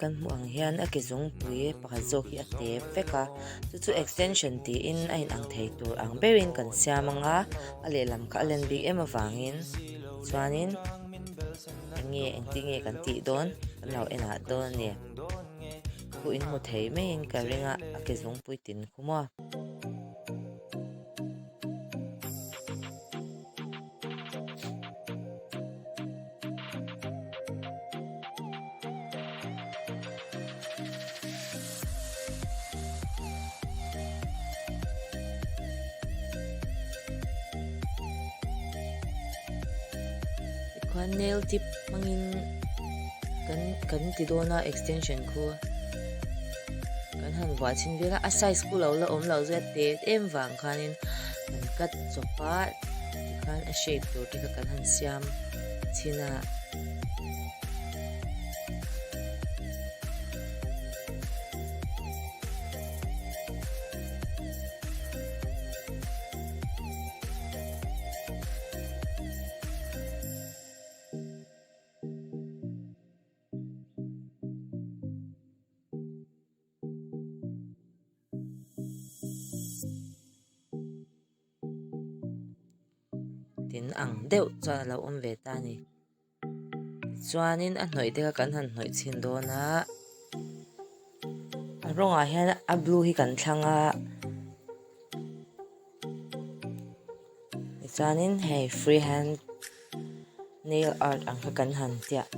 kan hmuh ang hian a ke zungpui pakhat zawk hi a te vek a chu chu extension tiin a inang thei tur ang berin kan siam ang a a lehlam kha a len bik em avangin chuanin eng nge engtin nge kan tih dawn kan lo en ah dawn a ni khu in hmu thei maiin ka ring a a ke zungpui tin khu maw. Tikhuan nail tip hmangin kan kan ti dawn a extension khu kan han vuah chhin vel a a size khu lo la awm lo zet te em vang khanin kan cut chawp a tikhan a shape tur te kha kan han siam chhin a. Tin ang deuh chuan a lo awm ve ta a ni. Tichuanin a hnawih te kha kan han hnawih chhin dawn a, a rawngah hian a blue hi kan thlang a. Tichuanin hei free hand nail art ang kha kan han tiah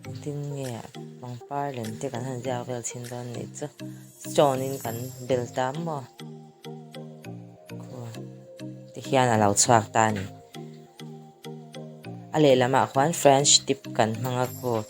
engtin nge pangpar lem te kan han ziak vel chhin dawn anih chu stone in kan bel ta maw tikhian a lo chhuak ta a ni a lehlamah khuan french tip kan hmang a khaw.